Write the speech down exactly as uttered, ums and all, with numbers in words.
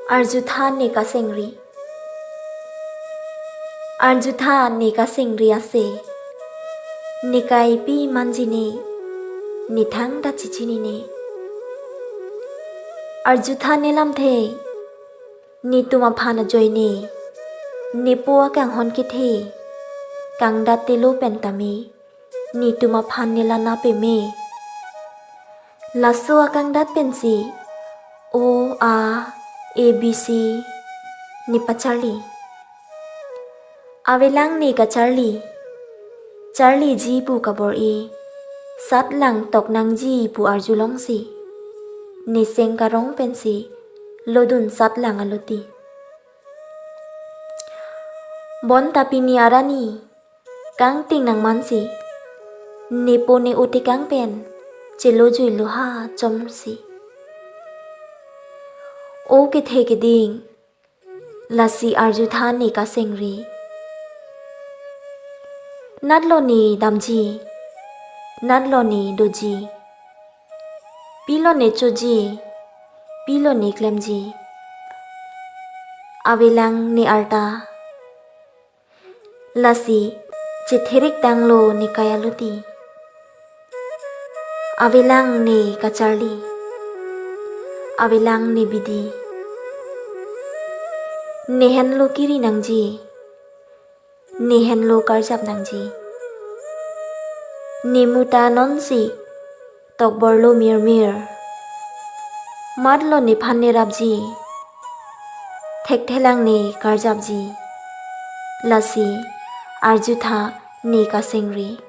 Arjutha ne kasengri. Arjutha ne kasengri ase. Ne kaipi manji ne, ne thangta chechinine. Arjutha ne lamthe, netum aphan ajoine, nepo akanghon kethe kangdat telo pen tame, netum aphan ne la-an peme. Laso akangdat pensi O, A, A B C ne pacharli. Avelang ne kacharli. Charliji pu kabor-i, satlang tok nangji pu arjulongsi, ne seng karong pensi lodun satlang aloti. Bonta pini arni kangting nangmansi, nepo ne-o tekang pen chelojui loha chomsi. O kethe keding, lasi Arjutha ne kasengri. Natlo ne damji, natlo ne doji, pilo ne choji, pilo ne klemji. Avelang ne arta, lasi chetherik tanglo ne kai aloti. Avelang ne kacharli, avelang ne bidi. Ne henlo kiri nangji, ne henlo karjap nangji. Ne muta nonsi tokborlo mirmir. Matlo nephan ne rapji, thekthelang ne karjapji. Lasi Arjutha ne kasengri.